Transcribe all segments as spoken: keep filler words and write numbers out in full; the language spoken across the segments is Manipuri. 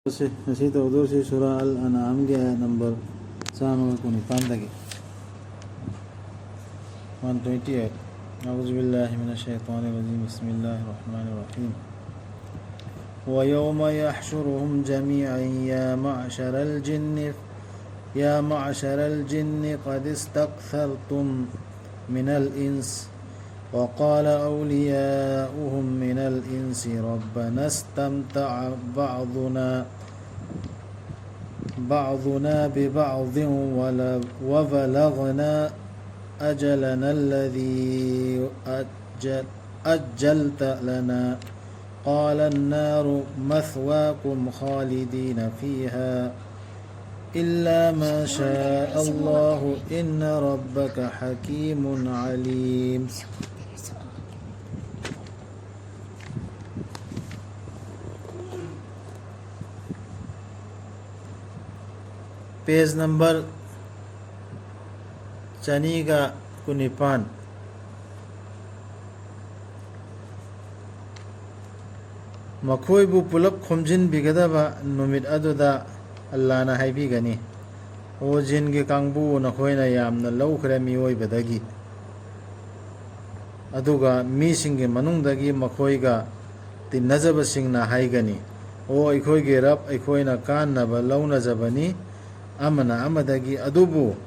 ꯁꯤ, ꯉꯁꯤ ꯇꯧꯗꯣꯏꯁꯤ ꯁꯨꯔꯥ ꯑꯜ ꯑꯅꯥꯝꯒꯤ ꯑꯥꯌꯠ ꯅꯝꯕꯔ ꯆꯥꯝꯃꯒ ꯀꯨꯟꯅꯤꯄꯥꯟꯗꯒꯤ꯫ One twenty eight. أعوذ بالله من الشيطان الرجيم. بسم الله الرحمن الرحيم. ويوم يحشرهم جميعا يا معشر الجن، يا معشر الجن قد استكثرتم من الإنس، وقال أولياؤهم من الإنس ربنا استمتع بعضنا، بعضنا ببعض ول-، وبلغنا أجلنا الذي أجل-، أجلت لنا، قال النار مثواكم خالدين فيها إلا ما شاء الله إن ربك حكيم عليم. Page number ꯆꯅꯤꯒ ꯀꯨꯟꯅꯤꯄꯥꯟ꯫ ꯃꯈꯣꯏꯕꯨ ꯄꯨꯂꯞ ꯈꯣꯝꯖꯤꯟꯕꯤꯒꯗꯕ ꯅꯨꯃꯤꯠ ꯑꯗꯨꯗ ꯑꯜꯂꯥꯅ ꯍꯥꯏꯕꯤꯒꯅꯤ, "ꯑꯣ ꯖꯤꯟꯒꯤ ꯀꯥꯡꯕꯨ, ꯅꯈꯣꯏꯅ ꯌꯥꯝꯅ ꯂꯧꯈ꯭ꯔꯦ ꯃꯤꯑꯣꯏꯕꯗꯒꯤ"꯫ ꯑꯗꯨꯒ ꯃꯤꯁꯤꯡꯒꯤ ꯃꯅꯨꯡꯗꯒꯤ ꯃꯈꯣꯏꯒ ꯇꯤꯟꯅꯖꯕꯁꯤꯡꯅ ꯍꯥꯏꯒꯅꯤ, "ꯑꯣ ꯑꯩꯈꯣꯏꯒꯤ ꯔꯕ, ꯑꯩꯈꯣꯏꯅ ꯀꯥꯟꯅꯕ ꯂꯧꯅꯖꯕꯅꯤ ꯑꯃꯅ ꯑꯃꯗꯒꯤ, ꯑꯗꯨꯕꯨ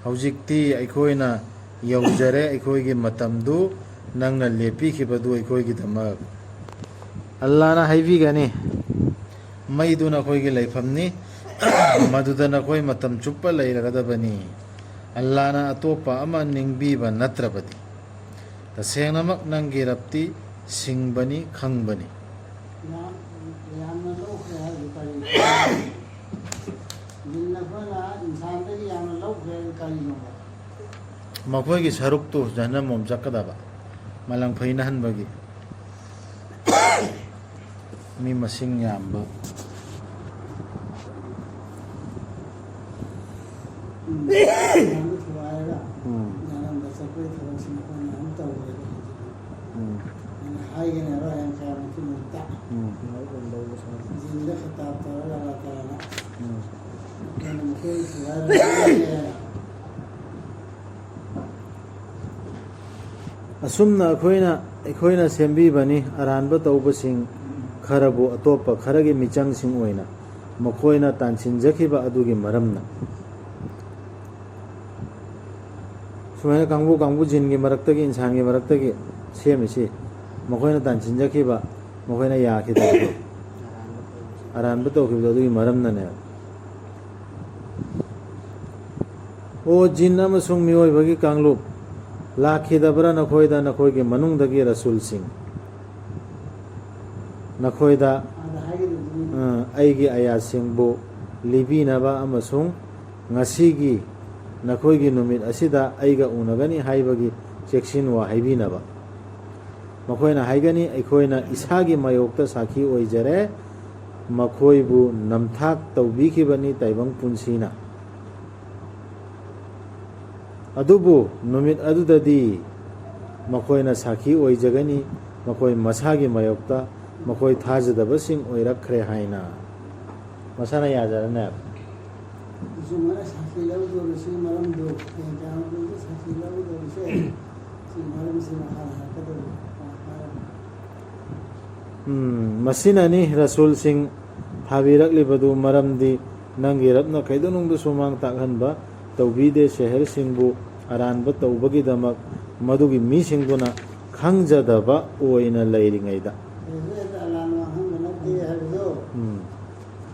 ꯍꯧꯖꯤꯛꯇꯤ ꯑꯩꯈꯣꯏꯅ ꯌꯧꯖꯔꯦ, ꯑꯩꯈꯣꯏꯒꯤ ꯃꯇꯝꯗꯨ, ꯅꯪꯅ ꯂꯦꯞꯄꯤꯈꯤꯕꯗꯨ ꯑꯩꯈꯣꯏꯒꯤꯗꯃꯛ"꯫ ꯑꯜꯂꯥꯅ ꯍꯥꯏꯕꯤꯒꯅꯤ, "ꯃꯩꯗꯨ ꯅꯈꯣꯏꯒꯤ ꯂꯩꯐꯝꯅꯤ, ꯃꯗꯨꯗ ꯅꯈꯣꯏ ꯃꯇꯝ ꯆꯨꯞꯄ ꯂꯩꯔꯒꯗꯕꯅꯤ, ꯑꯜꯂꯥꯅ ꯑꯇꯣꯞꯄ ꯑꯃ ꯅꯤꯡꯕꯤꯕ ꯅꯠꯇ꯭ꯔꯕꯗꯤ꯫ ꯇꯁꯦꯡꯅꯃꯛ ꯅꯪꯒꯤ ꯔꯕꯇꯤ ꯁꯤꯡꯕꯅꯤ, ꯈꯪꯕꯅꯤ"꯫ ꯌꯥꯝ-, ꯌꯥꯝꯅ ꯂꯧꯈ꯭ꯔꯦ ꯍꯥꯏꯕꯗꯤ ꯀꯔꯤ? ꯖꯤꯟ ꯑꯩꯈꯣꯏꯅ ꯏꯟꯁꯥꯟꯗꯒꯤ ꯌꯥꯝꯅ ꯂꯧꯈ꯭ꯔꯦ ꯍꯥꯏꯕꯗꯤ ꯀꯔꯤꯅꯣꯕ? ꯃꯈꯣꯏꯒꯤ ꯁꯔꯨꯛꯇꯨ ꯖꯍꯟꯅꯝ ꯂꯣꯝ ꯆꯠꯀꯗꯕ, ꯃꯂꯪ ꯐꯩꯅꯍꯟꯕꯒꯤ꯫ ꯃꯤ ꯃꯁꯤꯡ ꯌꯥꯝꯕ꯫ ꯎꯝ꯫ ꯌꯥꯝꯅ ꯊꯨꯒꯥꯏꯔꯒ ꯎꯝ꯫ ꯌꯥꯔꯝꯕ ꯆꯠꯄꯒꯤ ꯊꯕꯛꯁꯤ ꯃꯈꯣꯏꯅ ꯑꯗꯨꯝ ꯇꯧꯔꯦꯕ ꯍꯧꯖꯤꯛꯇꯤ꯫ ꯎꯝ꯫ ꯍꯥꯏꯒꯅꯦꯕ ꯍꯌꯦꯡ ꯀꯌꯥꯃꯨꯛꯀꯤ ꯅꯨꯃꯤꯠꯇ꯫ ꯎꯝ꯫ ꯖꯤꯟꯗ ꯈꯤꯇꯥꯕ ꯇꯧꯔꯒ ꯑꯜꯂꯥꯍ ꯇꯥꯂꯥꯅ꯫ ꯎꯝ꯫ ꯑꯗꯨꯅ ꯃꯈꯣꯏ ꯊꯨꯒꯥꯏꯔꯒ ꯑꯁꯨꯝꯅ ꯑꯩꯈꯣꯏꯅ, ꯑꯩꯈꯣꯏꯅ ꯁꯦꯝꯕꯤꯕꯅꯤ꯫ ꯑꯔꯥꯟꯕ ꯇꯧꯕꯁꯤꯡ ꯈꯔꯕꯨ ꯑꯇꯣꯞꯄ ꯈꯔꯒꯤ ꯃꯤꯆꯪꯁꯤꯡ ꯑꯣꯏꯅ ꯃꯈꯣꯏꯅ ꯇꯥꯟꯁꯤꯟꯖꯈꯤꯕ ꯑꯗꯨꯒꯤ ꯃꯔꯝꯅ꯫ ꯁꯨꯃꯥꯏꯅ ꯀꯥꯡꯕꯨ ꯀꯥꯡꯕꯨ, ꯖꯤꯟꯒꯤ ꯃꯔꯛꯇꯒꯤ, ꯏꯟꯁꯥꯟꯒꯤ ꯃꯔꯛꯇꯒꯤ ꯁꯦꯝꯃꯤꯁꯤ, ꯃꯈꯣꯏꯅ ꯇꯥꯟꯁꯤꯟꯖꯈꯤꯕ, ꯃꯈꯣꯏꯅ ꯌꯥꯈꯤꯗꯕꯗꯣ, ꯑꯔꯥꯟꯕ ꯇꯧꯈꯤꯕꯗꯣ, ꯑꯗꯨꯒꯤ ꯃꯔꯝꯅꯅꯦꯕ꯫ ꯑꯣ ꯖꯤꯟ ꯑꯃꯁꯨꯡ ꯃꯤꯑꯣꯏꯕꯒꯤ ꯀꯥꯡꯂꯨꯞ, ꯂꯥꯛꯈꯤꯗꯕ꯭ꯔꯥ ꯅꯈꯣꯏꯗ ꯅꯈꯣꯏꯒꯤ ꯃꯅꯨꯡꯗꯒꯤ ꯔꯁꯨꯜꯁꯤꯡ? ꯅꯈꯣꯏꯗ, ꯑ, ꯑꯩꯒꯤ ꯑꯥꯌꯥꯠꯁꯤꯡꯕꯨ ꯂꯤꯕꯤꯅꯕ ꯑꯃꯁꯨꯡ ꯉꯁꯤꯒꯤ ꯅꯈꯣꯏꯒꯤ ꯅꯨꯃꯤꯠ ꯑꯁꯤꯗ ꯑꯩꯒ ꯎꯅꯒꯅꯤ ꯍꯥꯏꯕꯒꯤ ꯆꯦꯛꯁꯤꯟꯋꯥ ꯍꯥꯏꯕꯤꯅꯕ꯫ ꯃꯈꯣꯏꯅ ꯍꯥꯏꯒꯅꯤ, "ꯑꯩꯈꯣꯏꯅ ꯏꯁꯥꯒꯤ ꯃꯥꯌꯣꯛꯇ ꯁꯥꯈꯤ ꯑꯣꯏꯖꯔꯦ, ꯃꯈꯣꯏꯕꯨ ꯅꯝꯊꯥꯛ ꯇꯧꯕꯤꯈꯤꯕꯅꯤ ꯇꯥꯏꯕꯪ ꯄꯨꯟꯁꯤꯅ"꯫ ꯑꯗꯨꯕꯨ ꯅꯨꯃꯤꯠ ꯑꯗꯨꯗꯗꯤ ꯃꯈꯣꯏꯅ ꯁꯥꯈꯤ ꯑꯣꯏꯖꯒꯅꯤ, ꯃꯈꯣꯏ ꯃꯁꯥꯒꯤ ꯃꯥꯌꯣꯛꯇ ꯃꯈꯣꯏ ꯊꯥꯖꯗꯕꯁꯤꯡ ꯑꯣꯏꯔꯛꯈ꯭ꯔꯦ ꯍꯥꯏꯅ꯫ ꯃꯁꯥꯅ ꯌꯥꯖꯔꯅꯦꯕ꯫ ꯑꯗꯨꯁꯨ ꯃꯣꯏꯅ ꯁꯥꯈꯤ ꯂꯧꯗꯧꯔꯤꯁꯤ ꯃꯔꯝꯗꯨ, ꯍꯌꯦꯡ ꯀꯌꯥꯃꯨꯛꯇ ꯁꯥꯈꯤ ꯂꯧꯗꯧꯔꯤꯁꯦ, ꯁꯤ ꯃꯔꯝꯁꯤ ꯃꯈꯥꯗ ꯍꯥꯏꯔꯛꯀꯗꯧꯔꯤ꯫ ꯎꯝ, ꯃꯁꯤꯅꯅꯤ ꯔꯁꯨꯜꯁꯤꯡ ꯊꯥꯕꯤꯔꯛꯂꯤꯕꯗꯨ, ꯃꯔꯝꯗꯤ ꯅꯪꯒꯤ ꯔꯕꯅ ꯀꯩꯗꯧꯅꯨꯡꯗ ꯁꯨꯃꯥꯡ ꯇꯥꯛꯍꯟꯕ ꯇꯧꯕꯤꯗꯦ꯫ ꯁꯦꯍꯔꯁꯤꯡꯕꯨ ꯑꯔꯥꯟꯕ ꯇꯧꯕꯒꯤꯗꯃꯛ ꯃꯗꯨꯒꯤ ꯃꯤꯁꯤꯡꯗꯨꯅ ꯈꯪꯖꯗꯕ ꯑꯣꯏꯅ ꯂꯩꯔꯤꯉꯩꯗ꯫ ꯍꯧꯖꯤꯛ ꯑꯂꯥꯟ ꯃꯥꯡꯍꯟꯕ ꯅꯠꯇꯦ ꯍꯥꯏꯕꯗꯣ꯫ ꯎꯝ꯫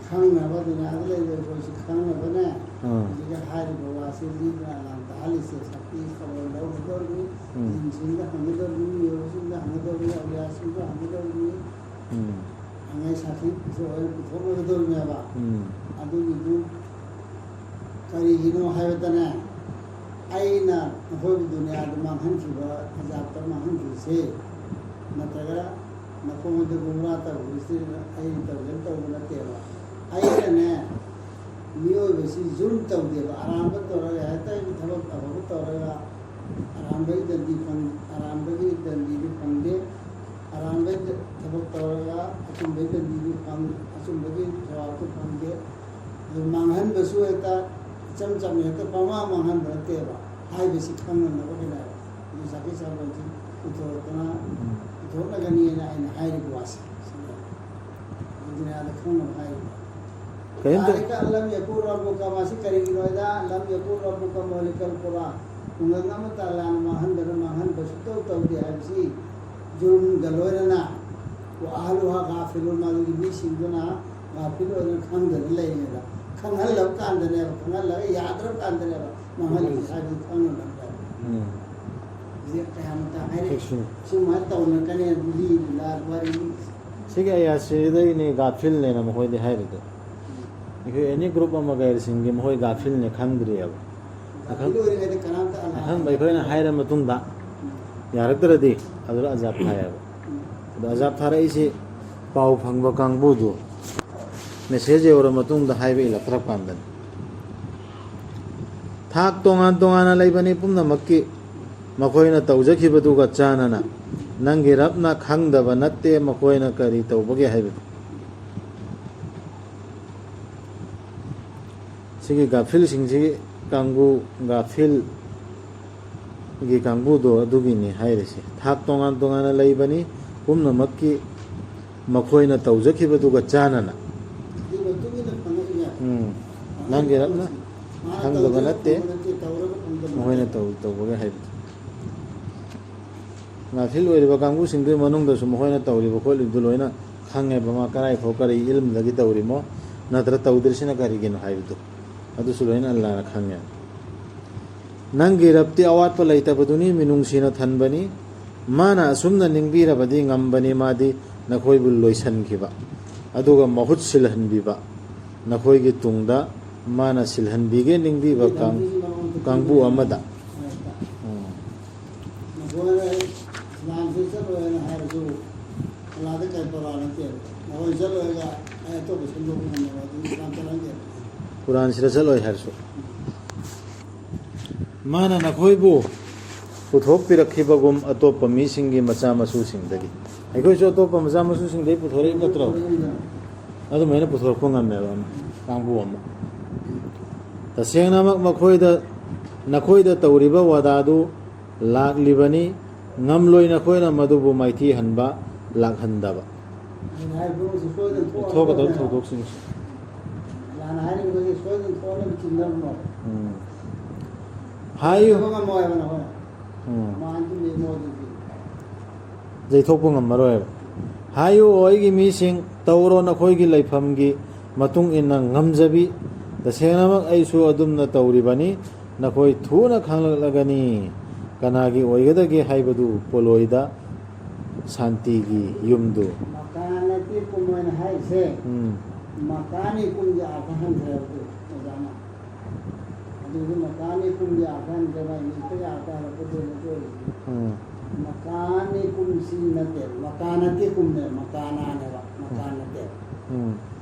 ꯈꯪꯅꯕ, ꯗꯨꯅꯤꯌꯥꯗ ꯂꯩꯕ ꯑꯩꯈꯣꯏꯁꯤ ꯈꯪꯅꯕꯅꯦ꯫ ꯑꯥ꯫ ꯍꯧꯖꯤꯛꯀꯤ ꯍꯥꯏꯔꯤꯕ ꯋꯥꯁꯤ ꯃꯤꯗꯨꯅ ꯑꯂꯥꯟ ꯇꯥꯍꯜꯂꯤꯁꯦ, ꯁꯛꯇꯤ ꯈꯕꯔ ꯂꯧꯒꯗꯧꯔꯤꯅꯤ, ꯎꯝ꯫ ꯖꯤꯟꯁꯤꯡꯗ ꯍꯪꯒꯗꯧꯔꯤꯅꯤ, ꯃꯤꯑꯣꯏꯕꯁꯤꯡꯗ ꯍꯪꯒꯗꯧꯔꯤꯅꯤ, ꯑꯧꯂꯤꯌꯥꯁꯤꯡꯗ ꯍꯪꯒꯗꯧꯔꯤꯅꯤ꯫ ꯎꯝ꯫ ꯍꯪꯉꯦ ꯁꯥꯈꯤ ꯄꯨꯊꯣꯛꯑꯣ, ꯄꯨꯊꯣꯛꯅꯒꯗꯧꯔꯤꯅꯦꯕ꯫ ꯎꯝ꯫ ꯑꯗꯨꯒꯤꯗꯨ ꯀꯔꯤꯒꯤꯅꯣ ꯍꯥꯏꯕꯗꯅꯦ, ꯑꯩꯅ ꯅꯈꯣꯏꯕꯨ ꯗꯨꯅꯤꯌꯥꯗ ꯃꯥꯡꯍꯟꯈꯤꯕ, ꯑꯖꯥꯕꯇ ꯃꯥꯡꯍꯟꯈꯤꯕꯁꯦ, ꯅꯠꯇ꯭ꯔꯒ ꯅꯈꯣꯏꯉꯣꯟꯗ ꯒꯨꯝꯔꯥ ꯇꯧꯈꯤꯕꯁꯤ ꯑꯩ ꯇꯧꯒꯦꯅ ꯇꯧꯕ ꯅꯠꯇꯦꯕ꯫ ꯑꯩꯅꯅꯦ, ꯃꯤꯑꯣꯏꯕꯁꯤ ꯖꯨꯜꯝ ꯇꯧꯗꯦꯕ꯫ ꯑꯔꯥꯟꯕ ꯇꯧꯔꯒ, ꯍꯦꯛꯇ ꯑꯩꯅ ꯊꯕꯛ ꯑꯐꯕ ꯇꯧꯔꯒ ꯑꯔꯥꯟꯕꯒꯤ ꯗꯟꯗꯤ ꯐꯪ-, ꯑꯔꯥꯟꯕꯒꯤ ꯗꯟꯗꯤꯗꯨ ꯐꯪꯗꯦ꯫ ꯑꯔꯥꯟꯕꯩ ꯊꯕꯛ ꯇꯧꯔꯒ ꯑꯆꯨꯝꯕꯩ ꯂꯝꯕꯤꯗꯨ ꯐꯪ-, ꯑꯆꯨꯝꯕꯒꯤ ꯖꯋꯥꯕꯇꯨ ꯐꯪꯗꯦ꯫ ꯑꯗꯨ ꯃꯥꯡꯍꯟꯕꯁꯨ ꯍꯦꯛꯇ ꯏꯆꯝ ꯆꯝꯅ ꯍꯦꯛꯇ ꯄꯪꯃꯥꯡ ꯃꯥꯡꯍꯟꯕ ꯅꯠꯇꯦꯕ꯫ ꯍꯥꯏꯕꯁꯤ ꯈꯪꯅꯅꯕꯒꯤꯅꯦꯕ꯫ ꯑꯗꯨ ꯁꯥꯈꯤ ꯁꯥꯕꯁꯤ ꯄꯨꯊꯣꯔꯛꯇꯅ ꯎꯝ꯫ ꯄꯨꯊꯣꯛꯅꯒꯅꯤꯅ ꯑꯩꯅ ꯍꯥꯏꯔꯤꯕ ꯋꯥꯁꯦ꯫ ꯁꯤꯅ ꯗꯨꯅꯤꯌꯥꯗ ꯈꯪꯅꯕ ꯍꯥꯏꯔꯤꯕ꯫ ꯀꯔꯤꯝꯇ ذلك أن لم يكن ربك، ꯃꯁꯤ ꯀꯔꯤꯒꯤꯅꯣ ꯍꯥꯏꯗ، لم يكن ربك مهلك القرى، ꯈꯨꯡꯒꯪ ꯑꯃꯇ ꯂꯥꯟ ꯃꯥꯡꯍꯟꯗꯅ ꯃꯥꯡꯍꯟꯕ ꯁꯨꯛꯇꯧ ꯇꯧꯗꯦ ꯍꯥꯏꯕꯁꯤ ꯖꯨꯔꯝꯒ ꯂꯣꯏꯅꯅ، وأهلها غافلون، ꯃꯗꯨꯒꯤ ꯃꯤꯁꯤꯡꯗꯨꯅ ꯒꯥꯐꯤꯜ ꯑꯣꯏꯗꯅ ꯈꯪꯗꯅ ꯂꯩꯔꯤꯉꯩꯗ, ꯈꯪꯍꯜꯂꯕ ꯀꯥꯟꯗꯅꯦꯕ, ꯈꯪꯍꯜꯂꯒ ꯌꯥꯗ꯭ꯔꯕ ꯀꯥꯟꯗꯅꯦꯕ ꯃꯥꯡꯍꯜꯂꯤꯁꯦ ꯍꯥꯏꯕꯗꯨ ꯈꯪꯅꯅꯕ꯫ ꯎꯝ꯫ ꯍꯧꯖꯤꯛ ꯀꯌꯥꯃꯇ ꯍꯥꯏꯔꯦ꯫ ꯁꯤ ꯁꯨꯃꯥꯏꯅ ꯇꯧꯅꯔꯛꯀꯅꯤ ꯑꯗꯨꯗꯤ ꯂꯤꯂꯥ ꯋꯥꯔꯤ꯫ ꯁꯤꯒꯤ ꯑꯌꯥꯁꯤꯗꯒꯤꯅꯦ ꯒꯥꯐꯤꯜꯅꯦꯅ ꯃꯈꯣꯏꯗꯤ ꯍꯥꯏꯔꯤꯗꯣ꯫ ꯑꯩꯈꯣꯏ ꯑꯦꯅꯤ ꯒ꯭ꯔꯨꯞ ꯑꯃ ꯀꯩꯁꯤꯡꯗꯤ ꯃꯈꯣꯏ ꯒꯥꯐꯤꯜꯅꯦ ꯈꯪꯗ꯭ꯔꯤꯑꯕ꯫ ꯑꯈꯪ-, ꯒꯥꯐꯤꯜ ꯑꯣꯏꯔꯤꯉꯩꯗ ꯀꯅꯥꯝꯇ ꯑꯜꯂꯥꯍ ꯑꯈꯪꯕ ꯑꯩꯈꯣꯏꯅ ꯍꯥꯏꯔ ꯃꯇꯨꯡꯗ ꯎꯝ꯫ ꯌꯥꯔꯛꯇ꯭ꯔꯗꯤ ꯑꯗꯨꯗ ꯑꯖꯥꯕ ꯊꯥꯏꯌꯦꯕ꯫ ꯎꯝ꯫ ꯑꯗꯣ ꯑꯖꯥꯕ ꯊꯥꯔꯛꯏꯁꯤ ꯄꯥꯎ ꯐꯪꯕ ꯀꯥꯡꯕꯨꯗꯨ ꯃꯦꯁꯦꯖ ꯌꯧꯔ ꯃꯇꯨꯡꯗ ꯍꯥꯏꯕ ꯏꯜꯂꯛꯇ꯭ꯔ ꯀꯥꯟꯗꯅꯤ꯫ ꯊꯥꯛ ꯇꯣꯉꯥꯟ ꯇꯣꯉꯥꯟꯅ ꯂꯩꯕꯅꯤ ꯄꯨꯝꯅꯃꯛꯀꯤ, ꯃꯈꯣꯏꯅ ꯇꯧꯖꯈꯤꯕꯗꯨꯒ ꯆꯥꯟꯅꯅ꯫ ꯅꯪꯒꯤ ꯔꯕꯅ ꯈꯪꯗꯕ ꯅꯠꯇꯦ ꯃꯈꯣꯏꯅ ꯀꯔꯤ ꯇꯧꯕꯒꯦ ꯍꯥꯏꯕꯗꯨ꯫ ꯁꯤꯒꯤ ꯒꯥꯐꯤꯜꯁꯤꯡꯁꯤ ꯀꯥꯡꯕꯨ, ꯒꯥꯐꯤꯜꯒꯤ ꯀꯥꯡꯕꯨꯗꯣ ꯑꯗꯨꯒꯤꯅꯤ ꯍꯥꯏꯔꯤꯁꯦ꯫ ꯊꯥꯛ ꯇꯣꯉꯥꯟ ꯇꯣꯉꯥꯟꯅ ꯂꯩꯕꯅꯤ ꯄꯨꯝꯅꯃꯛꯀꯤ, ꯃꯈꯣꯏꯅ ꯇꯧꯖꯈꯤꯕꯗꯨꯒ ꯆꯥꯟꯅꯅ꯫ ꯑꯗꯨꯒꯤ ꯃꯇꯨꯡ ꯏꯟꯅ ꯐꯪꯉꯛꯏꯅꯦ꯫ ꯎꯝ꯫ ꯅꯪꯒꯤ ꯔꯕꯅ ꯃꯥꯅ ꯈꯪꯗꯕ ꯇꯧꯖꯔꯒ ꯅꯠꯇꯦ, ꯐꯪꯕ ꯅꯠꯇꯦ, ꯇꯧꯔꯒ ꯐꯪꯗꯕ ꯃꯈꯣꯏꯅ ꯅꯠꯇꯦ꯫ ꯇꯧ-, ꯇꯧꯕꯒꯦ ꯍꯥꯏꯕꯗꯨ꯫ ꯒꯥꯐꯤꯜ ꯑꯣꯏꯔꯤꯕ ꯀꯥꯡꯕꯨꯁꯤꯡꯗꯨꯒꯤ ꯃꯅꯨꯡꯗꯁꯨ ꯃꯈꯣꯏꯅ ꯇꯧꯔꯤꯕ ꯈꯣꯠꯂꯤꯕꯗꯨ ꯂꯣꯏꯅ ꯈꯪꯉꯦꯕ꯫ ꯃꯥ ꯀꯔꯥꯏ ꯐꯥꯎ ꯀꯔꯤ ꯏꯜꯝꯗꯒꯤ ꯇꯧꯔꯤꯃꯣ, ꯅꯠꯇ꯭ꯔ ꯇꯧꯗ꯭ꯔꯤꯁꯤꯅ ꯀꯔꯤꯒꯤꯅꯣ ꯍꯥꯏꯕꯗꯨ꯫ ꯑꯗꯨꯁꯨ ꯂꯣꯏꯅ ꯑꯜꯂꯥꯍꯅ ꯈꯪꯉꯦ꯫ ꯅꯪꯒꯤ ꯔꯕꯇꯤ ꯑꯋꯥꯠꯄ ꯂꯩꯇꯕꯗꯨꯅꯤ, ꯃꯤꯅꯨꯡꯁꯤꯅ ꯊꯟꯕꯅꯤ꯫ ꯃꯥꯅ ꯑꯁꯨꯝꯅ ꯅꯤꯡꯕꯤꯔꯕꯗꯤ ꯉꯝꯕꯅꯤ, ꯃꯥꯗꯤ ꯅꯈꯣꯏꯕꯨ ꯂꯣꯏꯁꯤꯟꯈꯤꯕ, ꯑꯗꯨꯒ ꯃꯍꯨꯠ ꯁꯤꯜꯍꯟꯕꯤꯕ, ꯅꯈꯣꯏꯒꯤ ꯇꯨꯡꯗ ꯃꯥꯅ ꯁꯤꯜꯍꯟꯕꯤꯒꯦ ꯅꯤꯡꯕꯤꯕ ꯀꯥꯡ-, ꯀꯥꯡꯕꯨ ꯑꯃꯗ꯫ ꯎꯝ꯫ ꯅꯈꯣꯏꯅ ꯏꯁꯂꯥꯝꯁꯤ ꯆꯠꯂꯣꯏꯅ ꯍꯥꯏꯔꯁꯨ, ꯑꯜꯂꯥꯗ ꯀꯔꯤ ꯄꯔꯋꯥ ꯅꯠꯇꯦꯕ꯫ ꯅꯈꯣꯏ ꯆꯠꯂꯣꯏꯒ ꯑꯩ ꯑꯇꯣꯞꯄ ꯁꯦꯝꯗꯣꯛꯄ ꯉꯝꯃꯦꯕ, ꯑꯗꯨ ꯏꯁꯂꯥꯝ ꯆꯠꯍꯟꯗꯦꯕ꯫ ꯀꯨꯔꯥꯟꯁꯤꯗ ꯆꯠꯂꯣꯏ ꯍꯥꯏꯔꯁꯨ꯫ ꯃꯥꯅ ꯅꯈꯣꯏꯕꯨ ꯄꯨꯊꯣꯛꯄꯤꯔꯛꯈꯤꯕꯒꯨꯝ ꯑꯇꯣꯞꯄ ꯃꯤꯁꯤꯡꯒꯤ ꯃꯆꯥ ꯃꯁꯨꯁꯤꯡꯗꯒꯤ꯫ ꯑꯩꯈꯣꯏꯁꯨ ꯑꯇꯣꯞꯄ ꯃꯆꯥ ꯃꯁꯨꯁꯤꯡꯗꯒꯤ ꯄꯨꯊꯣꯔꯛꯏ ꯅꯠꯇ꯭ꯔꯣ? ꯑꯗꯨꯃꯥꯏꯅ ꯄꯨꯊꯣꯔꯛꯄ ꯉꯝꯃꯦꯕ ꯑꯃ, ꯀꯥꯡꯕꯨ ꯑꯃ꯫ ꯇꯁꯦꯡꯅꯃꯛ ꯃꯈꯣꯏꯗ, ꯅꯈꯣꯏꯗ ꯇꯧꯔꯤꯕ ꯋꯥꯗꯥꯗꯨ ꯂꯥꯛꯂꯤꯕꯅꯤ, ꯉꯝꯂꯣꯏ ꯅꯈꯣꯏꯅ ꯃꯗꯨꯕꯨ ꯃꯥꯏꯊꯤ ꯍꯟꯕ ꯂꯥꯛꯍꯟꯗꯕ꯫ ꯑꯩꯅ ꯍꯥꯏꯕꯗꯨ ꯁꯤ ꯁꯣꯏꯗꯅ ꯊꯣꯛꯑꯗꯕꯅꯦꯕ꯫ ꯊꯣꯛꯀꯗꯕ ꯊꯧꯗꯣꯛꯁꯤꯡꯁꯤ꯫ ꯑꯂꯥꯍꯅ ꯍꯥꯏꯔꯤꯕꯗꯨꯗꯤ ꯁꯣꯏꯗꯅ ꯊꯣꯛꯑꯗꯕꯅꯤ, ꯆꯤꯡꯅꯔꯨꯅꯣ꯫ ꯎꯝ꯫ ꯍꯥꯏꯌꯨ꯫ ꯊꯣꯛꯄ ꯉꯝꯃꯣꯏ ꯍꯥꯏꯕ ꯅꯈꯣꯏꯅ꯫ ꯎꯝ꯫ ꯃꯥꯟꯗꯤ ꯂꯦꯝꯃꯣ ꯑꯗꯨꯗꯤ꯫ ꯌꯩꯊꯣꯛꯄ ꯉꯝꯃꯔꯣꯏꯕ꯫ ꯍꯥꯏꯌꯨ, ꯑꯩꯒꯤ ꯃꯤꯁꯤꯡ, ꯇꯧꯔꯣ ꯅꯈꯣꯏꯒꯤ ꯂꯩꯐꯝꯒꯤ ꯃꯇꯨꯡ ꯏꯟꯅ ꯉꯝꯖꯕꯤ꯫ ꯇꯁꯦꯡꯅꯃꯛ ꯑꯩꯁꯨ ꯑꯗꯨꯝꯅ ꯇꯧꯔꯤꯕꯅꯤ꯫ ꯅꯈꯣꯏ ꯊꯨꯅ ꯈꯪꯂꯛꯂꯒꯅꯤ꯫ ꯀꯅꯥꯒꯤ ꯑꯣꯏꯒꯗꯒꯦ ꯍꯥꯏꯕꯗꯨ ꯄꯣꯂꯣꯏꯗ ꯁꯥꯟꯇꯤꯒꯤ ꯌꯨꯝꯗꯨ꯫ ꯃꯀꯥꯟ ꯅꯠꯇꯦ ꯀꯨꯝ ꯍꯥꯏꯅ ꯍꯥꯏꯔꯤꯁꯦ꯫ ꯎꯝ꯫ ꯃꯀꯥꯟꯅꯤ ꯀꯨꯝꯒꯤ ꯑꯥꯔꯊ ꯍꯟꯈ꯭ꯔꯦ ꯍꯥꯏꯕꯗꯨ ꯑꯣꯖꯥꯅ꯫ ꯑꯗꯨꯗꯤ ꯃꯀꯥꯟꯅꯤ ꯀꯨꯝꯒꯤ ꯑꯥꯔꯊ ꯍꯟꯈ꯭ꯔꯦ, ꯃꯥꯏ ꯃꯤꯠꯇ ꯑꯥꯔꯊ ꯍꯜꯂꯛꯄꯗꯨ ꯅꯠꯇꯦ꯫ ꯎꯝ꯫ ꯃꯀꯥꯟꯅꯤ ꯀꯨꯝꯁꯤ ꯅꯠꯇꯦ, ꯃꯀꯥꯟ ꯅꯠꯇꯦ ꯀꯨꯝꯅꯦ, ꯃꯀꯥꯟꯅꯥꯅꯦꯕ, ꯃꯀꯥꯟ ꯅꯠꯇꯦ꯫ ꯎꯝ꯫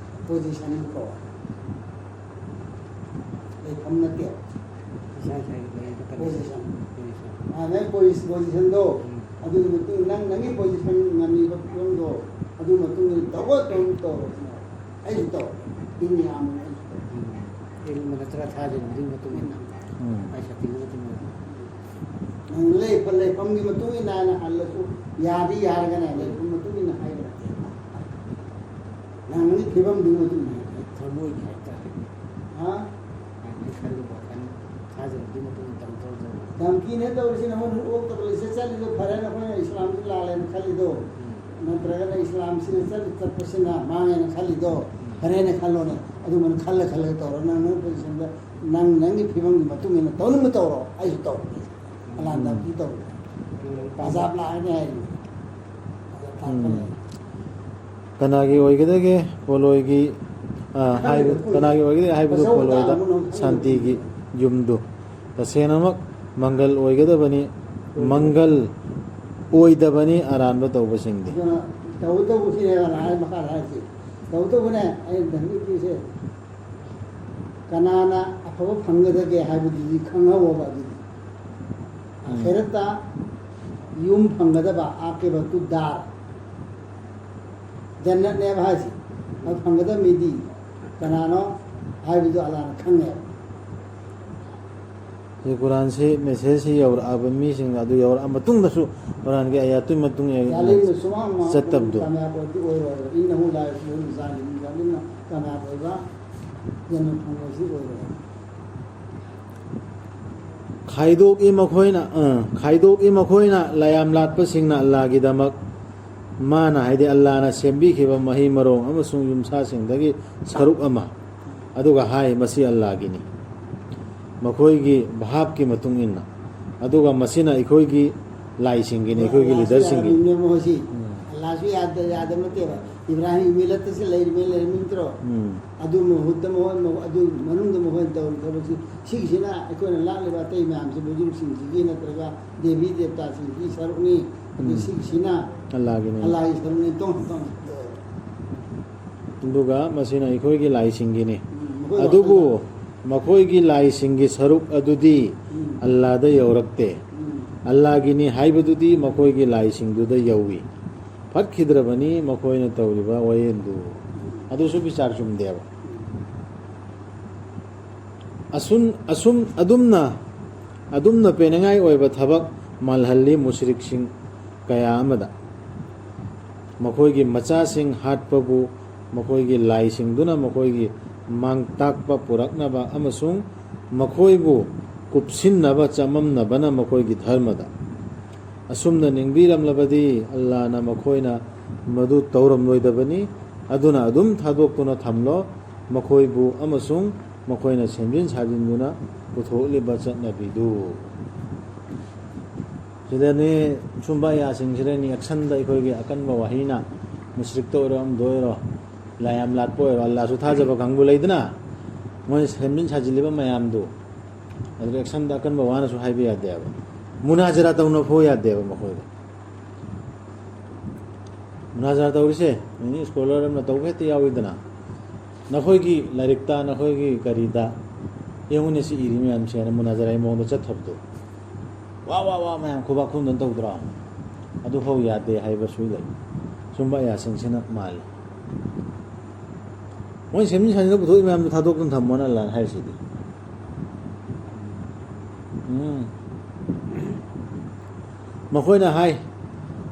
ꯄꯣꯖꯤꯁꯟ ꯀꯧꯋꯦ꯫ ꯂꯩꯐꯝ ꯅꯠꯇꯦ꯫ ꯏꯁꯥ ꯏꯁꯥꯒꯤ ꯂꯩꯔꯤꯕ ꯀꯟꯗꯤꯁꯟ꯫ ꯄꯣꯖꯤꯁꯟ꯫ ꯄꯣꯖꯤꯁꯟ꯫ ꯃꯥ ꯅꯪ ꯄꯣꯖꯤꯁ-, ꯄꯣꯖꯤꯁꯟꯗꯣ, ꯎꯝ꯫ ꯑꯗꯨꯒꯤ ꯃꯇꯨꯡ ꯅꯪ, ꯅꯪꯒꯤ ꯄꯣꯖꯤꯁꯟ ꯉꯝꯃꯤꯕ ꯐꯤꯕꯝꯗꯣ, ꯑꯗꯨ ꯃꯇꯨꯡ ꯏꯟꯅ ꯇꯧꯕ ꯑꯗꯨꯝ ꯇꯧꯔꯣ ꯁꯤꯅꯦ꯫ ꯑꯩꯁꯨ ꯇꯧꯔꯦ꯫ ꯃꯤ ꯃꯌꯥꯝ ꯑꯃ ꯑꯩꯁꯨ ꯇꯧꯔꯦ꯫ ꯎꯝ꯫ ꯏꯜꯃ ꯅꯠꯇ꯭ꯔꯒ ꯊꯥꯖꯕꯗꯨꯒꯤ ꯃꯇꯨꯡ ꯏꯟꯅ꯫ ꯎꯝ꯫ ꯑꯩ ꯁꯛꯇꯤꯒꯤ ꯃꯇꯨꯡ ꯏꯟꯅ꯫ ꯅꯪ ꯂꯩꯐꯝ, ꯂꯩꯐꯝꯒꯤ ꯃꯇꯨꯡ ꯏꯟꯅ ꯍꯥꯏꯅ ꯍꯜꯂꯁꯨ ꯌꯥꯗꯤ ꯌꯥꯔꯒꯅꯦ, ꯂꯩꯐꯝ ꯃꯇꯨꯡ ꯏꯟꯅ ꯍꯥꯏꯕ ꯅꯠꯇꯦ꯫ ꯅꯪ ꯅꯪꯒꯤ ꯐꯤꯕꯝꯗꯨꯒꯤ ꯃꯇꯨꯡ ꯏꯟꯅ ꯍꯥꯏꯕ꯫ ꯊꯃꯣꯏꯒꯤ ꯍꯥꯏꯇꯥꯔꯦ꯫ ꯍꯥ? ꯍꯥꯏꯗꯤ ꯈꯜꯂꯤꯕ ꯋꯥꯈꯜ ꯊꯥꯖꯕꯗꯨꯒꯤ ꯃꯇꯨꯡ ꯏꯟꯅ ꯇꯧ ꯇꯧ ꯇꯧ꯫ ꯙꯝꯀꯤꯅꯦ ꯇꯧꯔꯤꯁꯤ, ꯅꯉꯣꯟꯗ ꯑꯣꯛꯇꯕ ꯂꯩꯁꯦ ꯆꯠꯂꯤꯗꯣ ꯐꯔꯦ, ꯅꯈꯣꯏꯅ ꯏꯁꯂꯥꯝꯁꯤ ꯂꯥꯜꯂꯦꯅ ꯈꯜꯂꯤꯗꯣ, ꯎꯝ꯫ ꯅꯠꯇ꯭ꯔꯒꯅ ꯏꯁꯂꯥꯝꯁꯤꯅ ꯆꯠꯂꯤ ꯆꯠꯄꯁꯤꯅ ꯃꯥꯡꯉꯦꯅ ꯈꯜꯂꯤꯗꯣ, ꯎꯝ꯫ ꯐꯔꯦꯅ ꯈꯜꯂꯣꯅꯦ꯫ ꯑꯗꯨꯃꯥꯏꯅ ꯈꯜꯂ ꯈꯜꯂꯒ ꯇꯧꯔꯣ꯫ ꯅꯪ ꯅꯪ ꯄꯣꯖꯤꯁꯟꯗ, ꯅꯪ ꯅꯪꯒꯤ ꯐꯤꯕꯝꯒꯤ ꯃꯇꯨꯡ ꯏꯟꯅ ꯇꯧꯅꯤꯡꯕ ꯇꯧꯔꯣ, ꯑꯩꯁꯨ ꯇꯧꯔꯒꯦ꯫ ꯑꯂꯥꯟ ꯎꯝ꯫ ꯙꯝꯀꯤ ꯇꯧꯔꯒꯦ꯫ ꯎꯝ꯫ ꯑꯖꯥꯕ ꯂꯥꯛꯑꯅꯤ ꯍꯥꯏꯔꯤ꯫ ꯎꯝ꯫ ꯀꯅꯥꯒꯤ ꯑꯣꯏꯒꯗꯒꯦ ꯄꯣꯂꯣꯏꯒꯤ, ꯑ, ꯍꯥꯏꯕ-, ꯀꯅꯥꯒꯤ ꯑꯣꯏꯒꯗꯒꯦ ꯍꯥꯏꯕꯗꯨ ꯄꯣꯂꯣꯏꯗ ꯁꯥꯟꯇꯤꯒꯤ ꯌꯨꯝꯗꯨ꯫ ꯇꯁꯦꯡꯅꯃꯛ ꯃꯪꯒꯜ ꯑꯣꯏꯒꯗꯕꯅꯤ, ꯃꯪꯒꯜ ꯑꯣꯏꯗꯕꯅꯤ ꯑꯔꯥꯟꯕ ꯇꯧꯕꯁꯤꯡꯗꯤ꯫ ꯑꯗꯨꯅ ꯇꯧꯕꯇꯕꯨ ꯁꯤꯅꯦꯕ ꯅꯍꯥꯟ ꯃꯈꯥꯗ ꯍꯥꯏꯔꯤꯁꯦ꯫ ꯇꯧꯕꯇꯕꯨꯅꯦ, ꯑꯩꯅ ꯙꯔꯃꯤꯛꯀꯤꯁꯦ ꯀꯅꯥꯅ ꯑꯐꯕ ꯐꯪꯒꯗꯒꯦ ꯍꯥꯏꯕꯗꯨꯗꯤ ꯈꯪꯍꯧꯕ ꯑꯗꯨꯗꯤ꯫ ꯎꯝ꯫ ꯑꯈꯦꯔꯠꯇ ꯌꯨꯝ ꯐꯪꯒꯗꯕ, ꯑꯥꯀꯤꯕꯠꯇꯨ ꯗꯥꯔ, ꯖꯟꯅꯠꯅꯦꯕ ꯍꯥꯏꯁꯦ꯫ ꯑꯗꯨ ꯐꯪꯒꯗꯕ ꯃꯤꯗꯤ ꯀꯅꯥꯅꯣ ꯍꯥꯏꯕꯗꯨ ꯑꯜꯂꯥꯅ ꯈꯪꯉꯦꯕ꯫ ꯁꯤ ꯀꯨꯔꯥꯟꯁꯤ ꯃꯦꯁꯦꯖꯁꯤ ꯌꯧꯔꯛꯑꯕ ꯃꯤꯁꯤꯡꯗ ꯑꯗꯨ ꯌꯧꯔꯛꯑ ꯃꯇꯨꯡꯗꯁꯨ ꯀꯨꯔꯥꯟꯒꯤ ꯑꯌꯥꯠꯇꯨꯒꯤ ꯃꯇꯨꯡ ꯏꯟꯅ ꯖꯥꯂꯤꯝꯅ ꯁꯨꯃꯥꯡ ꯃꯥꯡ ꯆꯠꯇꯕꯗꯨ꯫ ꯀꯥꯃꯌꯥꯕ ꯑꯣꯏꯗꯤ ꯑꯣꯏꯔꯣꯏꯕ꯫ ꯏꯟꯅꯍꯨ ꯂꯥ ꯌꯨꯐ꯭ꯂꯤꯍꯨꯜ ꯖꯥꯂꯤꯃꯨꯟ꯫ ꯖꯥꯂꯤꯝꯅ ꯀꯥꯃꯌꯥꯕ ꯑꯣꯏꯕ, ꯖꯟꯅꯠ ꯐꯪꯕꯁꯤ ꯑꯣꯏꯔꯣꯏꯕ꯫ ꯈꯥꯏꯗꯣꯛꯏ ꯃꯈꯣꯏꯅ ꯑ, ꯈꯥꯏꯗꯣꯛꯏ ꯃꯈꯣꯏꯅ ꯂꯥꯌꯥꯝ ꯂꯥꯠꯄꯁꯤꯡꯅ ꯑꯜꯂꯥꯒꯤꯗꯃꯛ꯫ ꯃꯥꯅ ꯍꯥꯏꯗꯤ ꯑꯜꯂꯥꯅ ꯁꯦꯝꯕꯤꯈꯤꯕ ꯃꯍꯩ ꯃꯔꯣꯡ ꯑꯃꯁꯨꯡ ꯌꯨꯝꯁꯥꯁꯤꯡꯗꯒꯤ ꯁꯔꯨꯛ ꯑꯃ꯫ ꯑꯗꯨꯒ ꯍꯥꯏ, ꯃꯁꯤ ꯑꯜꯂꯥꯒꯤꯅꯤ, ꯃꯈꯣꯏꯒꯤ ꯚꯥꯞꯀꯤ ꯃꯇꯨꯡ ꯏꯟꯅ꯫ ꯑꯗꯨꯒ ꯃꯁꯤꯅ ꯑꯩꯈꯣꯏꯒꯤ ꯂꯥꯏꯁꯤꯡꯒꯤꯅꯤ, ꯑꯩꯈꯣꯏꯒꯤ ꯑꯜꯂꯥꯁꯨ ꯂꯤꯗꯔꯁꯤꯡꯒꯤꯅꯤ꯫ ꯌꯥꯔꯝꯃꯤꯅꯦꯕ ꯃꯣꯏꯁꯤ꯫ ꯎꯝ꯫ ꯑꯜꯂꯥꯁꯨ ꯌꯥꯗ-, ꯌꯥꯗꯕ ꯅꯠꯇꯦꯕ꯫ ꯏꯕ꯭ꯔꯥꯍꯤꯝ ꯃꯤꯂꯠꯇꯁꯨ ꯂꯩꯔꯤꯃꯦ, ꯂꯩꯔꯝꯃꯤ ꯅꯠꯇ꯭ꯔꯣ? ꯎꯝ꯫ ꯑꯗꯨ ꯃꯍꯨꯠꯇ ꯃꯈꯣꯏ, ꯑꯗꯨ ꯃꯅꯨꯡꯗ ꯃꯈꯣꯏꯅ ꯇꯧꯔꯤꯕ ꯊꯕꯛꯁꯤ, ꯁꯤꯒꯤꯁꯤꯅ ꯑꯩꯈꯣꯏꯅ ꯂꯥꯠꯂꯤꯕ ꯑꯇꯩ ꯃꯌꯥꯝꯁꯤ ꯕꯨꯖꯨꯔꯒꯁꯤꯡꯁꯤꯒꯤ ꯅꯠꯇ꯭ꯔꯒ ꯗꯦꯕꯤ ꯗꯦꯕꯇꯥꯁꯤꯡꯒꯤ ꯁꯔꯨꯛꯅꯤ꯫ ꯑꯗꯨ ꯎꯝ꯫ ꯁꯤꯒꯤꯁꯤꯅ ꯑꯜꯂꯥꯒꯤꯅꯤ꯫ ꯑꯜꯂꯥꯒꯤ ꯁꯔꯨꯛꯅꯤ, ꯇꯣꯉꯥꯟ ꯇꯣꯉꯥꯟ꯫ ꯑꯗꯨꯒ ꯃꯁꯤꯅ ꯑꯩꯈꯣꯏꯒꯤ ꯂꯥꯏꯁꯤꯡꯒꯤꯅꯤ꯫ ꯎꯝ, ꯃꯈꯣꯏ ꯑꯗꯨꯕꯨ ꯋꯥꯈꯜꯗ꯫ ꯃꯈꯣꯏꯒꯤ ꯂꯥꯏꯁꯤꯡꯒꯤ ꯁꯔꯨꯛ ꯑꯗꯨꯗꯤ ꯎꯝ꯫ ꯑꯜꯂꯥꯗ ꯌꯧꯔꯛꯇꯦ꯫ ꯎꯝ꯫ ꯑꯜꯂꯥꯒꯤꯅꯤ ꯍꯥꯏꯕꯗꯨꯗꯤ ꯃꯈꯣꯏꯒꯤ ꯂꯥꯏꯁꯤꯡꯗꯨꯗ ꯌꯧꯏ꯫ ꯐꯠꯈꯤꯗ꯭ꯔꯕꯅꯤ ꯃꯈꯣꯏꯅ ꯇꯧꯔꯤꯕ ꯋꯥꯌꯦꯜꯗꯨ꯫ ꯑꯗꯨꯁꯨ ꯕꯤꯆꯥꯔ ꯆꯨꯝꯗꯦꯕ꯫ ꯑꯁꯨꯝ, ꯑꯁꯨꯝ, ꯑꯗꯨꯝꯅ, ꯑꯗꯨꯝꯅ ꯄꯦꯟꯅꯉꯥꯏ ꯑꯣꯏꯕ ꯊꯕꯛ ꯃꯥꯜꯍꯜꯂꯤ ꯃꯨꯁꯔꯤꯛꯁꯤꯡ ꯀꯌꯥ ꯑꯃꯗ꯫ ꯃꯈꯣꯏꯒꯤ ꯃꯆꯥꯁꯤꯡ ꯍꯥꯠꯄꯕꯨ ꯃꯈꯣꯏꯒꯤ ꯂꯥꯏꯁꯤꯡꯗꯨꯅ ꯃꯈꯣꯏꯒꯤ ꯃꯥꯡ ꯇꯥꯛꯄ ꯄꯨꯔꯛꯅꯕ ꯑꯃꯁꯨꯡ ꯃꯈꯣꯏꯕꯨ ꯀꯨꯞꯁꯤꯟꯅꯕ ꯆꯃꯝꯅꯕꯅ ꯃꯈꯣꯏꯒꯤ ꯙꯔꯃꯗ꯫ ꯑꯁꯨꯝꯅ ꯅꯤꯡꯕꯤꯔꯝꯂꯕꯗꯤ ꯑꯜꯂꯥꯅ ꯃꯈꯣꯏꯅ ꯃꯗꯨ ꯇꯧꯔꯝꯂꯣꯏꯗꯕꯅꯤ꯫ ꯑꯗꯨꯅ ꯑꯗꯨꯝ ꯊꯥꯗꯣꯛꯇꯨꯅ ꯊꯝꯂꯣ ꯃꯈꯣꯏꯕꯨ ꯑꯃꯁꯨꯡ ꯃꯈꯣꯏꯅ ꯁꯦꯝꯖꯤꯟ ꯁꯥꯖꯤꯟꯗꯨꯅ ꯄꯨꯊꯣꯛꯂꯤꯕ ꯆꯠꯅꯕꯤꯗꯨ꯫ ꯁꯤꯗꯅꯤ, ꯁꯨꯝꯕ ꯑꯌꯥꯁꯤꯡꯁꯤꯗꯅꯤ ꯑꯦꯛꯁꯟꯗ ꯑꯩꯈꯣꯏꯒꯤ ꯑꯀꯟꯕ ꯋꯥꯍꯩꯅ ꯃꯨꯁꯔꯤꯛꯇ ꯑꯣꯏꯔꯣ, ꯑꯃꯗ ꯑꯣꯏꯔꯣ, ꯂꯥꯏ ꯌꯥꯝ ꯂꯥꯠꯄ ꯑꯣꯏꯔꯣ, ꯑꯜꯂꯥꯁꯨ ꯊꯥꯖꯕ ꯀꯥꯡꯕꯨ ꯂꯩꯗꯅ, ꯃꯣꯏꯅ ꯁꯦꯝꯖꯤꯟ ꯁꯥꯖꯤꯜꯂꯤꯕ ꯃꯌꯥꯝꯗꯨ, ꯑꯗꯨꯗ ꯑꯦꯛꯁꯟꯗ ꯑꯀꯟꯕ ꯋꯥꯅꯁꯨ ꯍꯥꯏꯕ ꯌꯥꯗꯦꯕ꯫ ꯃꯨꯅꯥꯖꯔꯥ ꯇꯧꯅ ꯐꯥꯎ ꯌꯥꯗꯦꯕ ꯃꯈꯣꯏꯗ꯫ ꯃꯨꯅꯥꯖꯔꯥ ꯇꯧꯔꯤꯁꯦ ꯑꯦꯅꯤ ꯁ꯭ꯀꯣꯂꯔ ꯑꯃꯅ ꯇꯧꯕ ꯍꯦꯛꯇ ꯌꯥꯎꯏꯗꯅ꯫ ꯅꯈꯣꯏꯒꯤ ꯂꯥꯏꯔꯤꯛꯇ, ꯅꯈꯣꯏꯒꯤ ꯀꯔꯤꯗ ꯌꯦꯡꯉꯨꯅꯦ, ꯁꯤ ꯏꯔꯤ ꯃꯌꯥꯝꯁꯦꯅ ꯃꯨꯅꯥꯖꯔꯥꯒꯤ ꯃꯑꯣꯡꯗ ꯆꯠꯊꯕꯗꯣ꯫ ꯋꯥ, ꯋꯥ, ꯋꯥ ꯃꯌꯥꯝ ꯈꯨꯕꯥꯛ ꯈꯨꯝꯗꯅ ꯇꯧꯗ꯭ꯔꯣ? ꯑꯗꯨꯐꯥꯎ ꯌꯥꯗꯦ ꯍꯥꯏꯕꯁꯨ ꯂꯩ꯫ ꯁꯨꯝꯕ ꯑꯌꯥꯁꯤꯡꯁꯤꯅ ꯃꯥꯜꯂꯤ꯫ ꯃꯣꯏ ꯁꯦꯝꯖꯤꯟ ꯁꯥꯖꯤꯟꯗ ꯄꯨꯊꯣꯛꯏ ꯃꯌꯥꯝꯗꯣ ꯊꯥꯗꯣꯛꯇꯨꯅ ꯊꯝꯃꯣꯅ ꯑꯜꯂꯥꯅ ꯍꯥꯏꯔꯤꯁꯤꯗꯤ꯫ ꯎꯝ꯫ ꯃꯈꯣꯏꯅ ꯍꯥꯏ,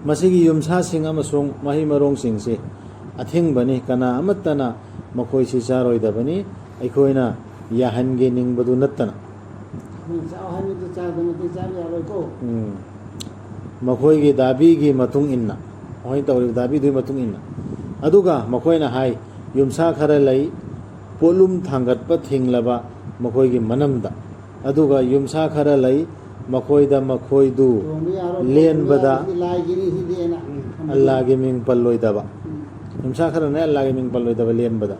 "ꯃꯁꯤꯒꯤ ꯌꯨꯝꯁꯥꯁꯤꯡ ꯑꯃꯁꯨꯡ ꯃꯍꯩ ꯃꯔꯣꯡꯁꯤꯡꯁꯤ ꯑꯊꯤꯡꯕꯅꯤ, ꯀꯅꯥ ꯑꯃꯠꯇꯅ ꯃꯈꯣꯏꯁꯤ ꯆꯥꯔꯣꯏꯗꯕꯅꯤ, ꯑꯩꯈꯣꯏꯅ ꯌꯥꯍꯟꯒꯦ ꯅꯤꯡꯕꯗꯨ ꯅꯠꯇꯅ"꯫ ꯃꯣꯏ ꯆꯥꯎ ꯍꯥꯏꯕꯗꯨ ꯆꯥꯗ ꯅꯠꯇꯦ, ꯆꯥꯕ ꯌꯥꯔꯣꯏꯀꯣ꯫ ꯎꯝ꯫ ꯃꯈꯣꯏꯒꯤ ꯗꯥꯕꯤꯒꯤ ꯃꯇꯨꯡ ꯏꯟꯅ, ꯃꯈꯣꯏꯅ ꯇꯧꯔꯤꯕ ꯗꯥꯕꯤꯗꯨꯒꯤ ꯃꯇꯨꯡ ꯏꯟꯅ꯫ ꯑꯗꯨꯒ ꯃꯈꯣꯏꯅ ꯍꯥꯏ, ꯌꯨꯝꯁꯥ ꯈꯔ ꯂꯩ, ꯄꯣꯠꯂꯨꯝ ꯊꯥꯡꯒꯠꯄ ꯊꯤꯡꯂꯕ ꯃꯈꯣꯏꯒꯤ ꯃꯅꯝꯗ꯫ ꯑꯗꯨꯒ ꯌꯨꯝꯁꯥ ꯈꯔ ꯂꯩ, ꯃꯈꯣꯏꯗ ꯃꯈꯣꯏꯗꯨ ꯇꯣꯡꯕ ꯌꯥꯔꯣꯏ, ꯂꯦꯟꯕꯗ ꯇꯣꯡꯕ ꯌꯥꯔꯣꯏ, ꯁꯤ ꯂꯥꯏꯒꯤꯅꯤ, ꯁꯤꯗꯤ ꯑꯩꯅ ꯑꯜꯂꯥꯒꯤ ꯃꯤꯡ ꯄꯜꯂꯣꯏꯗꯕ꯫ ꯎꯝ꯫ ꯌꯨꯝꯁꯥ ꯈꯔꯅ ꯑꯜꯂꯥꯒꯤ ꯃꯤꯡ ꯄꯜꯂꯣꯏꯗꯕ ꯂꯦꯟꯕꯗ꯫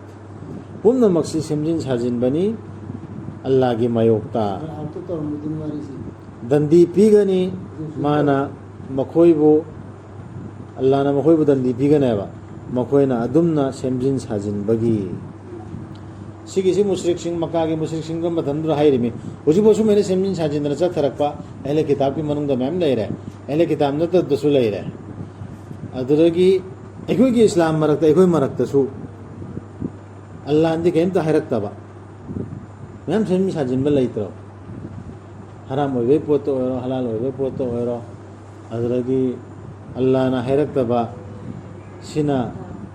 ꯄꯨꯝꯅꯃꯛꯁꯤ ꯁꯦꯝꯖꯤꯟ ꯁꯥꯖꯤꯟꯕꯅꯤ ꯑꯜꯂꯥꯒꯤ ꯃꯥꯌꯣꯛꯇ꯫ ꯑꯥꯔꯊ ꯇꯧꯔꯝꯕꯗꯨꯅꯤ ꯋꯥꯔꯤꯁꯤ꯫ ꯗꯟꯗꯤ ꯄꯤꯒꯅꯤ, ꯃꯥꯅ ꯃꯈꯣꯏꯕꯨ, ꯑꯜꯂꯥꯅ ꯃꯈꯣꯏꯕꯨ ꯗꯟꯗꯤ ꯄꯤꯒꯅꯦꯕ, ꯃꯈꯣꯏꯅ ꯑꯗꯨꯝꯅ ꯁꯦꯝꯖꯤꯟ ꯁꯥꯖꯤꯟꯕꯒꯤ꯫ ꯁꯤꯒꯤꯁꯤ ꯃꯨꯁ꯭ꯔꯤꯛꯁꯤꯡ, ꯃꯛꯀꯥꯒꯤ ꯃꯨꯁ꯭ꯔꯤꯛꯁꯤꯡꯗꯨ ꯃꯇꯝꯗꯨꯗ ꯍꯥꯏꯔꯤꯃꯤ꯫ ꯍꯧꯖꯤꯛꯐꯥꯎ ꯁꯨꯃꯥꯏꯅ ꯁꯦꯝꯖꯤꯟ ꯁꯥꯖꯤꯟꯗꯅ ꯆꯠꯊꯔꯛꯄ ꯑꯍꯂꯦ ꯀꯤꯇꯥꯕꯀꯤ ꯃꯅꯨꯡꯗ ꯃꯌꯥꯝ ꯂꯩꯔꯦ, ꯑꯍꯂꯦ ꯀꯤꯇꯥꯕ ꯅꯠꯇꯕꯗꯁꯨ ꯂꯩꯔꯦ꯫ ꯑꯗꯨꯗꯒꯤ ꯑꯩꯈꯣꯏꯒꯤ ꯏꯁꯂꯥꯝ ꯃꯔꯛꯇ, ꯑꯩꯈꯣꯏ ꯃꯔꯛꯇꯁꯨ ꯑꯜꯂꯥꯅꯗꯤ ꯀꯔꯤꯝꯇ ꯍꯥꯏꯔꯛꯇꯕ, ꯃꯌꯥꯝ ꯁꯦꯝꯖꯤꯟ ꯁꯥꯖꯤꯟꯕ ꯂꯩꯇ꯭ꯔꯣ? ꯍꯔꯥꯝ ꯑꯣꯏꯕꯒꯤ ꯄꯣꯠꯇ ꯑꯣꯏꯔꯣ, ꯍꯂꯥꯜ ꯑꯣꯏꯕꯒꯤ ꯄꯣꯠꯇ ꯑꯣꯏꯔꯣ, ꯑꯗꯨꯗꯒꯤ ꯑꯜꯂꯥꯅ ꯍꯥꯏꯔꯛꯇꯕ, ꯁꯤꯅ,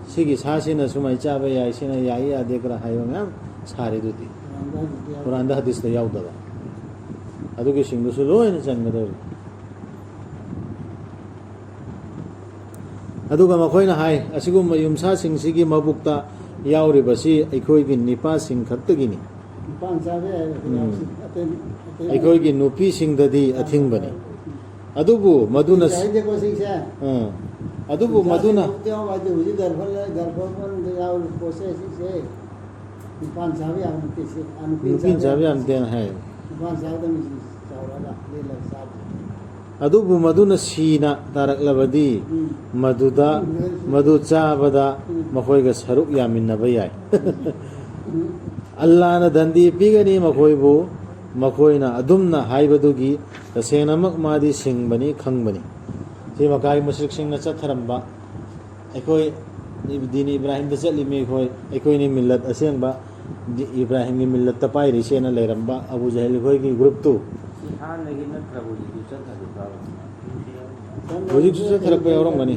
ꯁꯤꯒꯤ ꯁꯥꯁꯤꯅ ꯁꯨꯃꯥꯏꯅ ꯆꯥꯕ ꯌꯥꯏ, ꯁꯤꯅ ꯌꯥꯏ ꯌꯥꯗꯦ ꯈꯔ ꯍꯥꯏꯕ ꯃꯌꯥꯝ ꯁꯥꯔꯤꯗꯨꯗꯤ꯫ ꯀꯨꯔꯥꯟꯗ ꯍꯗꯤꯁꯇ ꯌꯥꯎꯗꯕ꯫ ꯑꯗꯨꯒꯤꯁꯤꯡꯗꯨꯁꯨ ꯂꯣꯏꯅ ꯆꯟꯒꯗꯧꯔꯤ꯫ ꯑꯗꯨꯒ ꯃꯈꯣꯏꯅ ꯍꯥꯏ, "ꯑꯁꯤꯒꯨꯝꯕ ꯌꯨꯝꯁꯥꯁꯤꯡꯁꯤꯒꯤ ꯃꯕꯨꯛꯇ ꯌꯥꯎꯔꯤꯕꯁꯤ ꯑꯩꯈꯣꯏꯒꯤ ꯅꯤꯄꯥꯁꯤꯡ ꯈꯛꯇꯒꯤꯅꯤ꯫ ꯅꯤꯄꯥꯟ ꯆꯥꯕ ꯌꯥꯏ, ꯎꯝ꯫ ꯑꯇꯩ, ꯑꯇꯩ ꯑꯩꯈꯣꯏꯒꯤ ꯅꯨꯄꯤꯁꯤꯡꯗꯗꯤ ꯑꯊꯤꯡꯕꯅꯤ꯫ ꯑꯗꯨꯕꯨ ꯃꯗꯨꯅ ꯆꯥꯏꯗꯦꯀꯣ ꯁꯤꯡꯁꯦ꯫ ꯑꯥ꯫ ꯑꯗꯨꯕꯨ ꯃꯗꯨꯅ ꯆꯥꯏꯗꯦꯀꯣ ꯁꯤꯡꯁꯦ ꯍꯥꯏꯕꯗꯤ ꯍꯧꯖꯤꯛ ꯒꯔꯐꯜ-, ꯒꯔꯐꯜꯗ ꯌꯥꯎꯔꯤꯕ ꯄꯣꯠꯁꯦ ꯁꯤꯁꯦ ꯅꯤꯄꯥꯟ ꯆꯥꯕ ꯌꯥꯕ ꯅꯠꯇꯦ ꯁꯤ꯫ ꯑꯥ, ꯅꯨꯄꯤꯅ ꯅꯨꯄꯤꯅ ꯆꯥꯕ ꯆꯥꯕ ꯌꯥꯕ ꯌꯥꯕ ꯅꯠꯇꯦ ꯍꯥꯏ꯫ ꯅꯤꯄꯥꯟ ꯆꯥꯕꯗ ꯃꯤꯁꯤ ꯆꯥꯎꯔꯒ ꯂꯦꯜꯂꯒ ꯆꯥꯕ꯫ ꯑꯗꯨꯕꯨ ꯃꯗꯨꯅ ꯁꯤꯅ ꯇꯥꯔꯛꯂꯕꯗꯤ ꯎꯝ꯫ ꯃꯗꯨꯗ, ꯎꯝ꯫ ꯃꯗꯨ ꯆꯥꯕꯗ ꯎꯝ꯫ ꯃꯈꯣꯏꯒ ꯁꯔꯨꯛ ꯌꯥꯃꯤꯟꯅꯕ ꯌꯥꯏ꯫ ꯎꯝ꯫ ꯑꯜꯂꯥꯅ ꯗꯟꯗꯤ ꯄꯤꯒꯅꯤ ꯃꯈꯣꯏꯕꯨ, ꯃꯈꯣꯏꯅ ꯑꯗꯨꯝꯅ ꯍꯥꯏꯕꯗꯨꯒꯤ꯫ ꯇꯁꯦꯡꯅꯃꯛ ꯃꯥꯗꯤ ꯁꯤꯡꯕꯅꯤ, ꯈꯪꯕꯅꯤ꯫ ꯁꯤ ꯃꯀꯥꯒꯤ ꯃꯨꯁ꯭ꯔꯤꯛꯁꯤꯡꯅ ꯆꯠꯊꯔꯝꯕ ꯑꯩꯈꯣꯏ ꯗꯤꯟ ꯏꯕ꯭ꯔꯥꯍꯤꯝꯗ ꯆꯠꯂꯤꯃꯤ ꯑꯩꯈꯣꯏ, ꯑꯩꯈꯣꯏꯅꯤ ꯃꯤꯜꯂꯠ ꯑꯁꯦꯡꯕ, ꯗꯤ-, ꯏꯕ꯭ꯔꯥꯍꯤꯝꯒꯤ ꯃꯤꯜꯂꯠꯇ ꯄꯥꯏꯔꯤꯁꯦꯅ ꯂꯩꯔꯝꯕ ꯑꯕꯨ ꯖꯍꯤꯜ ꯑꯩꯈꯣꯏꯒꯤ ꯒ꯭ꯔꯨꯞꯇꯨ꯫ ꯁꯤ ꯍꯥꯟꯅꯒꯤ ꯅꯠꯇ꯭ꯔꯕ ꯍꯧꯖꯤꯛꯁꯨ ꯆꯠꯅꯔꯤꯕ꯭ꯔꯥꯕ? ꯍꯧꯖꯤꯛꯁꯨ ꯆꯠꯊꯔꯛꯄ ꯌꯥꯎꯔꯝꯒꯅꯤ꯫